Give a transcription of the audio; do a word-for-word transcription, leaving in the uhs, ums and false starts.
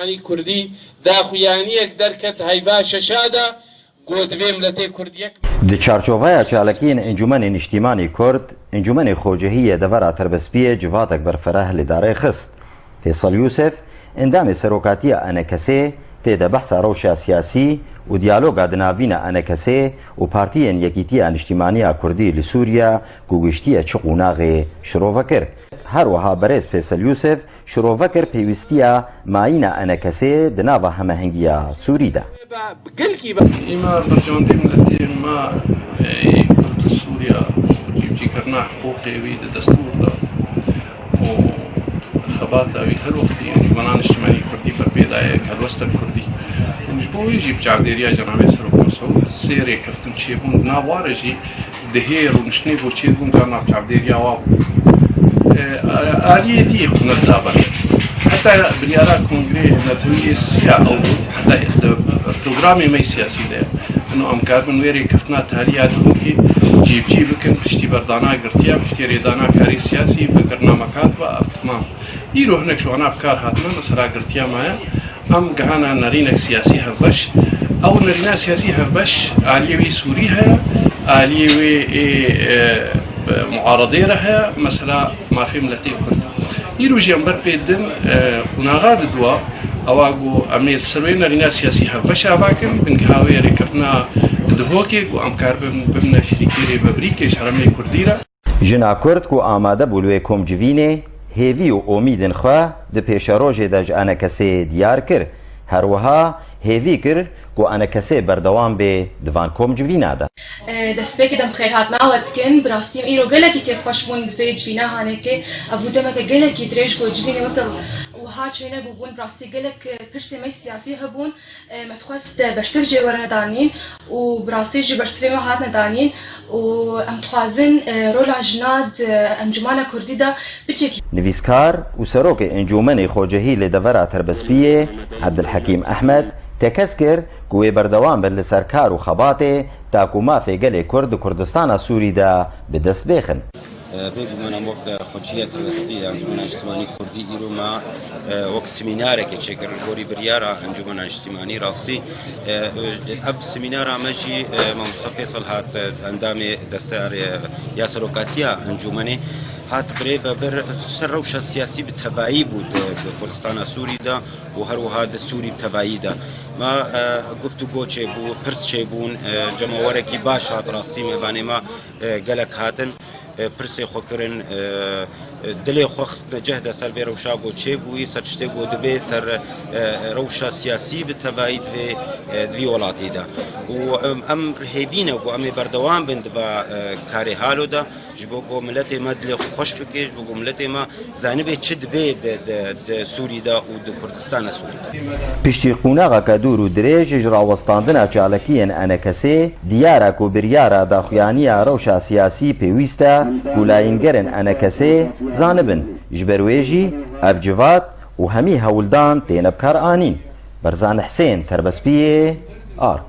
Niştimanî Kurdî daxuyaniyek derket heyva şeşa de, got, divê miletê Kurd yek be. Di çarçoveya çalakiyên Encûmenê Niştimanî Kurd, Encûmenê Xocehî yê Devera Terbespiyê civatek berfireh li darê xist. Fêsal Yûsef, endamê serokatiya ENKSê, tê de behsa rewşa siyasî û diyaloga di navbîna ENKSê û partiyên Yekîtiya Niştimanî ya Kurdî li Sûriye ku giştiye çi qonaxê şirove kir. Her wiha berêz Fêsal Yûsef şirove kir pêwîstiya mayîna ENKSê di nava hemehengiya Sûrî de. Bi gelkî be. Îma berjewendê miletê me, ê, Kurd li Sûriye, cîbicîkirina hiqûqê wî di destûr de û xebata wî her wextî Encûmena Niştimanî Kurdî berpê daye, helwesta Kurdî. Û ji bo wî jî bi çavdêriya Cenabê Serok Mesûd sê rêkeftin çêbûn. Di nav wan re jî dihêr û niştinê bo çêdibûn, carna bi çavdêriya wa bû. E, a-, aliyê dî xwe nedida ber. Heta biryara kongrê netewî yê sî ya ew bû, heta di programê me yê siyasî de. Ino em karibin wê rêkeftina taliya Duhokê cîbicî bikin, piştî berdana girtiya, piştî rêdana karê siyasî, vekirina me kat ve, ev temam. Îro hinek ji wana bi kar hatine, mesela girtiya me ye. Em gihana nerînek siyasî hevbeş. Ew nerîna siyasî hevbeş aliyê wê Sûrî heye, aliyê wê ê, e, muaredê re heye, mesela mafê miletê Kurd. Îro jî em ber pê didin, e, qonaxa di dua, ewa ku em ê li ser wê nerîna siyasî hevbeş ava kin, bingeha wê rêkeftina Duhokê ku em karibin bibine şirîkê rêveberî kê ji herêmê Kurdî re. Jina Kurd ku amade bû li wê komcivînê, hêvî û omîdên xwe di pêşerojê de ji ENKSê diyar kir. Her wiha hêvî kir ku ENKSê berdewam bê di van komcivîna de. E, destpêkê dem xêrhatina we dikin. Bi rastî em îro gelekî kêfxweş bûn bi vê civîna hanekê. Ev bû demeke gelekî dirêj ku civînê weke wiha çênebûbûn. Bi rastî gelek, e, pirsê me siyasî hebûn. E, me dixwest, e, bersiv jê were danîn û bi rastî jî bersivê me hatine danîn û em dixwazin, e, rola jina di Encûmena Kurdî de biçekî. Nivîskar û serokê Encûmenê Xocehî li devera Terbespiyê, Ebdilhekîm Ehmed, tekez kir ku wê berdewam bin li ser kar û xebatê ta ku mafê gelê Kurd di Kurdistana Sûrî de bi dest bêxin. Bêguman em wek Xocehîya Terbespî ya Encûmena Niştimanî Kurdî îro me, e, wek semînarekê çêkir li gorî biryara Encûmena Niştimanî. Rastî, e, ev semînara me jî, e, Mamoste Fêsal hat, e, endamê desteya, e, ya serokatiya encûmenê hat birêve bir ser rewşa siyasî bi tevayî bû di, di Kurdistana Sûrî de û her wiha di Sûrî bi tevayî de. Me, e, guftûgo çêbû, pirs çêbûn, e, cemawerekî baş hat rastî mêvanê me, e, gelek hatin. E, pirsê xwe kirin, e, e, dilê xwe xistine cih de ser vê rewşa ku çêbûyî, ser tiştê ku dibê, ser, e, rewşa siyasî bi tevayî di vê, e, di vî welatî de. Û em, em hêvî ne ku em ê berdewam bin di va, e, karê halo de, ji bo ku miletê me dilê xwe xweş bike, ji bo ku miletê me zanibe çi dibê di, di, di Sûrî de û di Kurdistana Sûrî de. Piştî qonaxeke dûr û dirêj ji rawestandina çalakiyên ENKSê, diyar e ku biryara daxuyaniya rewşa siyasî pêwîst e ku layîngerên ENKSê zanibin. Ji ber wê jî ev civat û hemî hewldan têne bi kar anîn. Berzan Hisên, Terbespiyê, Ark.